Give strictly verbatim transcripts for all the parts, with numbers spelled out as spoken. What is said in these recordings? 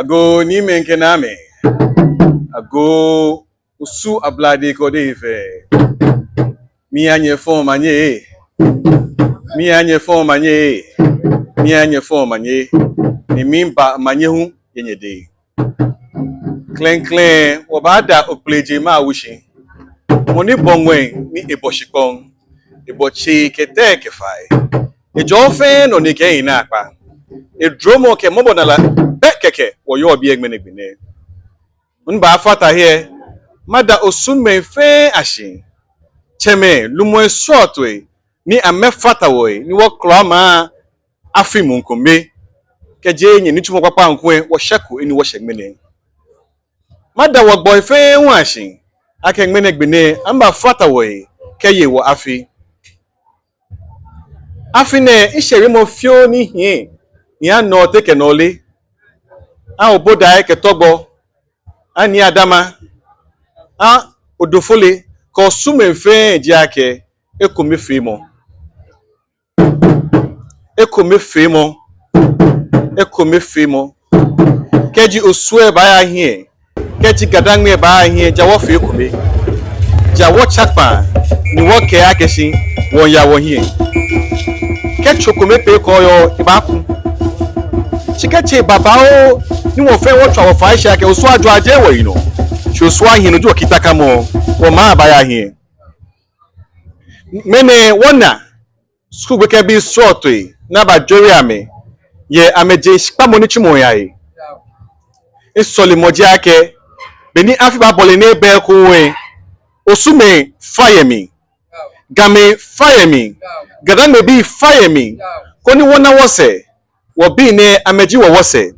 Agoo niimɛi kɛ naamɛi. Agoo Osu Ablade kɛ odehei fɛɛ. Miiha nyɛ fɔɔ omanye ee. Miiha nyɛ fɔɔ omanye ee. Miiha nyɛ fɔɔ omanye. Ni miiba omanye hu yɛ nyɛdɛŋ. Klɛŋklɛŋ, wɔbaada Okpelejeŋ Mawu shi. Mɔ ni bɔ ŋwɛi ni ebɔ shikpɔŋ. Ebɔ tsei kɛ tɛi kɛ fai. Ejɔɔ fɛɛ nɔ ni ekɛɛ ehi naakpa. Edromɔ kɛ mɔbɔnalɛ pɛ kɛkɛ wɔyɔɔ biɛ ŋmɛnɛ gbi nɛɛ. Mibaafata he, mada Osumɛi fɛɛ ashi. Tsɛmɛi, lumɛi, srɔtoi ni amɛfata wɔ he ni wɔkɔlɔ amɛ afi muu kome. Kɛjɛ nyɛnitsumɔ kpakpa ŋkɔ lɛ, wɔshɛko he ni wɔshɛ ŋmɛnɛ. Mada wɔgbɔi fɛɛ hu ashi akɛ ŋmɛnɛ gbi nɛɛ amɛbafata wɔ he kɛye wɔ afi. Afi nɛɛ, mishɛ wiemɔ fioo ni hiɛ ni anɔ tɛ kɛ nɔ lɛ. Awo Obodai kɛ Tɔgbɔ, ani Adama, a Odofole, kɛ Osumɛi fɛɛ ji akɛ ekomefeemɔ. Ekomefeemɔ. Ekomefeemɔ. Kɛji Osu lɛ baaya hiɛ, kɛji GaDangme baaya hiɛ, ja wɔfee ekome. Ja wɔtsa kpaa ni wɔkɛɛ akɛ shi wɔya wɔhiɛ. Kɛ tso kome pɛ kɔɔyɔɔ, ebaaku. Shi kɛ tsei babaoo ni wɔ fɛɛ wɔtswa wɔfai shi akɛ Osu ajɔ, ajie wɔyi nɔ. Shi Osu ahiɛ no ji wɔ kitakamɔ, wɔmaŋ baaya hiɛ. Ŋmɛnɛ wɔna skul gbekɛbii srɔtoi ni abajwere amɛ yɛ amɛjeŋ shikpamɔ nitsumɔ he. Misɔlemɔ ji akɛ, beni afi baabɔle ni eba ekoŋŋ lɛ, Osumɛi fa yɛ mli, Gamɛi fa yɛ mli, GaDangmebii fa yɛ mli, koni wɔna wɔsɛɛ. Wɔbii nɛɛ amɛji wɔ wɔsɛɛ.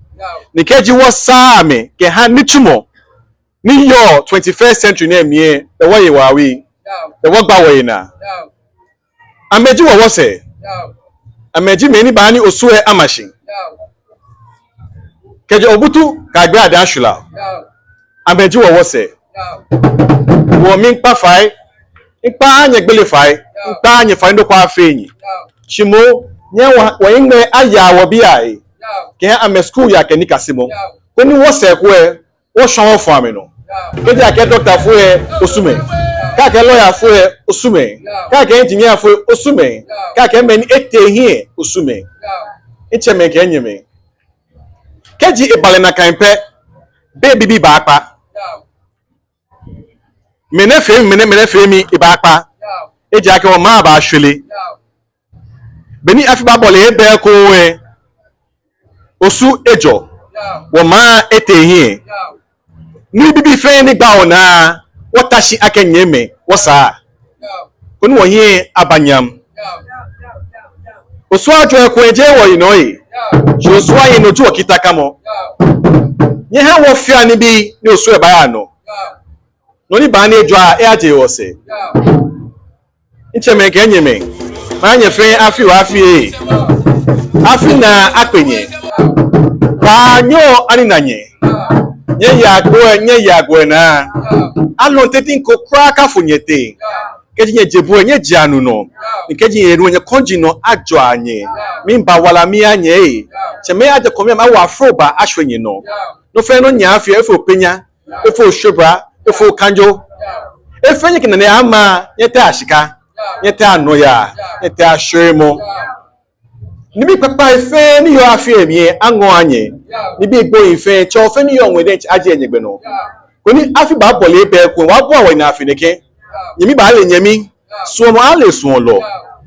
Ni kɛji wɔsaa amɛ kɛha nitsumɔ ni yɔɔ twenty-first century nɛɛ mli lɛ, bɛ wɔye wɔ awui, bɛ wɔgba wɔhe naa. Amɛji wɔ wɔsɛɛ. Amɛji mɛi ni baaha ni Osu lɛ ama shi. Kɛjɛ Obutu kɛyagbe Adaŋ Shula, amɛji wɔ wɔsɛɛ. Wɔ, miikpa fai, miikpa nyɛ gbele fai, miikpa nyɛ fai, nɔ ko afee nyɛ. Shi moŋ, nyɛhaa wɔ, wɔhiŋmɛi aya wɔbii ahe, kɛha amɛ skul yaa kɛ nikasemɔ, koni wɔsɛɛ ko lɛ, wɔshwa wɔfɔ amɛnɔ. Kɛji akɛɛ dɔktafoi lɛ, Osumɛi. Kɛ akɛɛ lɔyafoi lɛ, Osumɛi. Kɛ akɛɛ injiniafoi lɛ, Osumɛi. Kɛ akɛɛ mɛi ni etee hiɛ lɛ, Osumɛi. Mitsɛmɛi kɛ minyɛmɛi, kɛji eba lɛ nakai pɛ, bei bibii baakpa. Mɛnɛ fee mi, mɛnɛ, mɛnɛ fee mi, ebaakpa. Ejaakɛ wɔmaŋ baashwere. Beni afi baabɔle eba ekoŋŋ lɛ, Osu ejɔ, wɔmaŋ etee hiɛ. Nibii bibii fɛɛ ni gbaa wɔnaa, wɔta shi akɛ nyɛmimɛi, wɔsaa, koni wɔhiɛ aba nyam. Osu ajɔ ekoŋŋ, ejie wɔyi nɔ ee. Shi Osu ahiɛ no ji wɔ kitakamɔ. Nyɛhaa wɔfea nibii ni Osu lɛ baaya nɔ. Nɔ ni baaha ni ejɔ lɛ, eyaje wɔsɛɛ. Mitsɛmɛi kɛ minyɛmɛi, maha nyɛ fɛɛ afi oo afi ee. Afi naa akpe nyɛ. Kpaanyɔ anina nyɛ. Nyɛye agoo lɛ, nyɛye agoo lɛ naa. Alɔnte diŋ ko kwraa akafo nyɛteŋ. Kɛji nyɛje bu lɛ, nyɛjea nu nɔ. Ni kɛji nyɛnu lɛ, nyɛkɔji nɔ ajɔa nyɛ. Miiba wala miiha nyɛ ee. Tsɛmɛi ajɛ kɔmi amɛ awo afroba ashwie nyɛnɔ. Nɔ fɛɛ nɔ nyɛfeɔ, efee openya, efee oshobra, efee okanjo, efee nyɛkɛ nane ama, nyɛtɛa shika, nyɛtɛa nɔyaa, nyɛtɛa shweremɔ. Nibii kpakpai fɛɛ ni yɔɔ afi lɛ mli lɛ, aŋɔa nyɛ. Nibii gbohii fɛɛ, tsɛ fɛɛ ni yɔɔ ŋwɛi diɛŋtsɛ ajie nyɛgbɛ nɔ. Koni afi baabɔle eba ekoŋŋ, wɔbua wɔyi naa afi nɛkɛ. Nyɛmi baale nyɛmi, suɔmɔ ale suɔlɔ,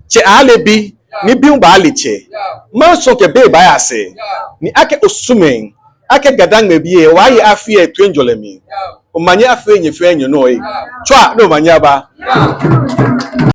tsɛ ale bi, ni bi hu baale tsɛ. Maŋsɔ kɛ bei baaya sɛɛ. Ni akɛ Osumɛi, akɛ GaDangme bii lɛ, wɔye afi lɛ toiŋjɔlɛ mli. Omanye afee nyɛ fɛɛ nyɛnɔ ee. Tswa ni omanye aba.